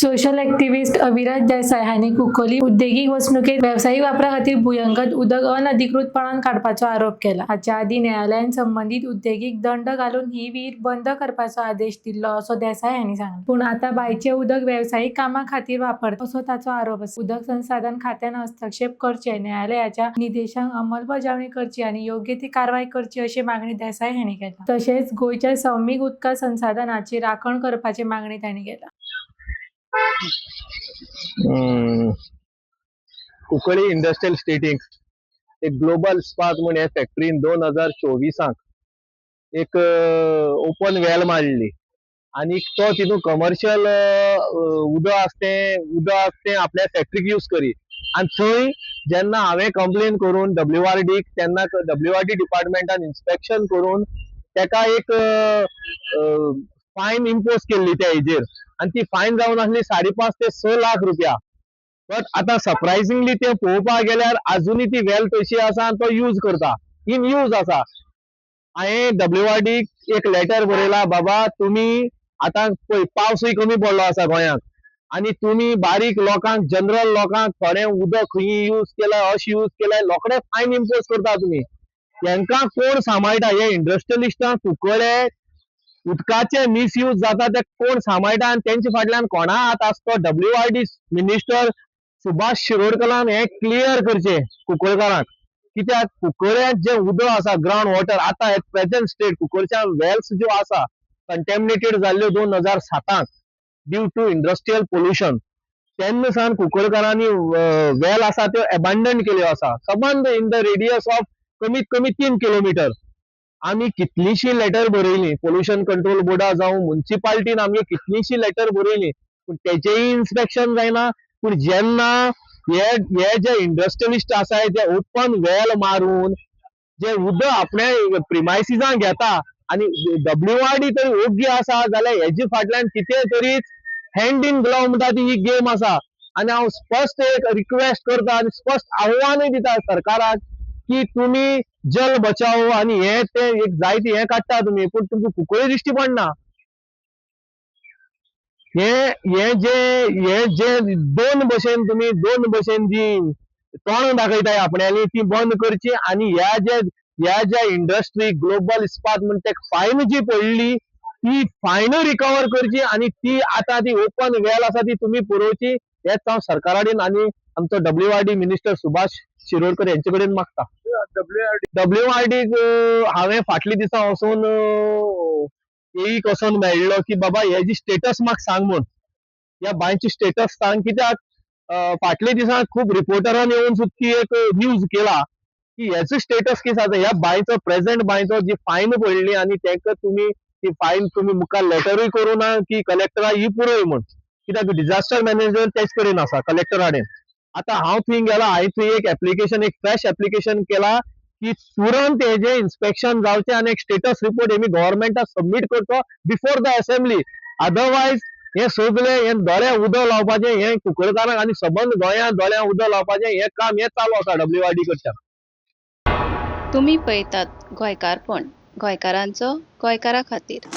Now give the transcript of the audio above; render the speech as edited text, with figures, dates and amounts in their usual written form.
Social activist Aviraj Desai हांणी कुंकळ्ळी उद्देगीक वसणुकेत वेवसायीक वापरा खातीर भुंयगत उदक अनधिकृतपणान काडपाचो आरोप केला. हाच्या आदीं न्यायालयान संबंदीत उद्देगीक दंड घालून ही विहीर बंद करपाचो आदेश दिल्लो असो देसाय हांणी सांगलें. पूण आतां बांयचें उदक वेवसायीक कामां खातीर वापरतात असो ताचो आरोप आसा. उदक संसाधन खात्यान हस्तक्षेप करचे, न्यायालयाच्या निर्देशांक अंमलबजावणी करची आनी योग्य ती कारवाय करची अशी मागणी देसाय हांणी केल्या. तशेंच गोंयच्या सैमीक उदका संसाधनाची राखण करपाची मागणी तांणी केल्या. कुंकळी इंडस्ट्रियल इस्टेटीक एक ग्लोबल इस्पात म्हूण हे फॅक्टरीन 2024आक एक ओपन वेल मारली आनी तो तितून कमर्शियल उदक आसा तें, उदक आसा तें आपल्या फॅक्टरीक यूज करी. आनी थंय जेन्ना हांवें कंप्लेन करून डब्ल्यू आर डीक, तेन्ना डब्ल्यू आर डी डिपार्टमेंटान इन्स्पेक्शन करून तेका एक फायन इम्पोज केल्ली त्या हेजेर आनी ती फायन जावन आसली 5.5 ते 6 लाख रुपया. बट आतां सरप्रायझिंगली ते पळोवपाक गेल्यार आजुनूय ती वेल तशी आसा आनी तो यूज करता, इन यूज आसा. हांवें डब्ल्यू आर डी एक लेटर बरयला, बाबा तुमी आतां पळय पावसूय कमी पडलो आसा गोंयांत आनी तुमी बारीक लोकांक, जनरल लोकांक थोडें उदक खंय यूज केलां, अशें यूज केलां, रोखडे फायन इम्पोज करता तुमी. हेंकां कोण सांबाळटा? हे इंडस्ट्रियलिस्टांक कुंकळे उदकाचे मिसयूज जाता ते कोण सांबाळटा आनी तेंचे फाटल्यान कोणा हात आसा तो W R D minister Subhash शिरोडकरान हें क्लियर करचें कुंकळकारांक. कित्याक कुंकळ्यांत जें उदक आसा, ग्रावंड वॉटर, आतां एट प्रेझेंट स्टेट कुंकळच्या वेल्स ज्यो आसा कंटेमिनेटेड जाल्ल्यो 2007आक ड्यू टू इंडस्ट्रियल पोल्युशन, तेन्ना सावन कुंकळकारांनी वेल आसा त्यो एबांडन केल्यो आसा सबंद इन the radius of कमीत कमी 3 किलोमिटर. आमी कितलींशीं लेटर बरयलीं पोल्युशन कंट्रोल बोर्डा जावं मुन्सिपाल्टीन, आमी कितलींशीं लेटर बरयलीं, पूण तेजेय इन्स्पेक्शन जायना. पूण जेन्ना हे जे इंडस्ट्रियलिस्ट आसाय ते ओपन वेल मारून जे उदक आपल्या प्रिमायसिसान घेता आनी डब्ल्यू आर डी तरी ओग्गी आसा जाल्यार हेजे फाटल्यान कितें तरी हँड इन ग्लव म्हणटा ती ही गेम आसा. आनी हांव स्पश्ट एक रिक्वेस्ट करता आनी स्पश्ट आव्हानूय दिता सरकाराक की तुमी जल बचाओ आनी हे ते एक जायते हे काडटा तुमी, पूण तुमकां कुंकळी दिश्टी पडना. हे हे जे हे जे दोन भशेन तुमी दोन भशेन जी तोंड दाखयताय आपणाली ती बंद करची आनी ह्या ज्या इंडस्ट्री ग्लोबल इस्पात म्हण तेका फायन जी पडली ती फायन रिकवर करची आनी ती आतां ती ओपन वेल आसा ती तुमी पुरोवची, हेच हांव सरकारा कडेन आनी आमचो W R D minister Subhash Shirodkar यांचे कडेन मागता. डब्ल्यू आर डी हांवें फाटल्या दिसा वचून एक वचोन मेळ्ळो की बाबा हेजी स्टेटस म्हाका सांग म्हूण, ह्या बांयची स्टेटस सांग. कित्याक फाटल्या दिसा खूब रिपोर्टरान येवन सुद्दां ती एक न्यूज केला की हेचो स्टेटस कितें आसा ह्या बांयचो, प्रेझेंट बांयचो जी फायन पडली आनी तांकां तुमी ती फायन तुमी मुखार लेटरूय करूं ना की कलेक्टरा ही पुरय म्हूण. कित्याक डिजास्टर मॅनेजर तेच कडेन आसा, कलेक्टरा कडेन. आतां हांव थंय गेला, हांवें थंय एक एप्लिकेशन, एक फ्रेश एप्लिकेशन केला की तुरंत हेजें इन्स्पेक्शन जावचें आनी एक स्टेटस रिपोर्ट हेमी गव्हर्मेंटाक सबमीट करचो बिफोर the assembly. Otherwise हे सगळे हे दोळ्या उदक लावपाचें, हे कुंकळकारांक आनी सबंद गोंयांत दोळ्या उदक लावपाचें हें काम हें चालू आसा डब्ल्यू आर डी कडच्यान. तुमी पळयतात गोंयकारपण, गोंयकारांचो गोंयकारा खातीर.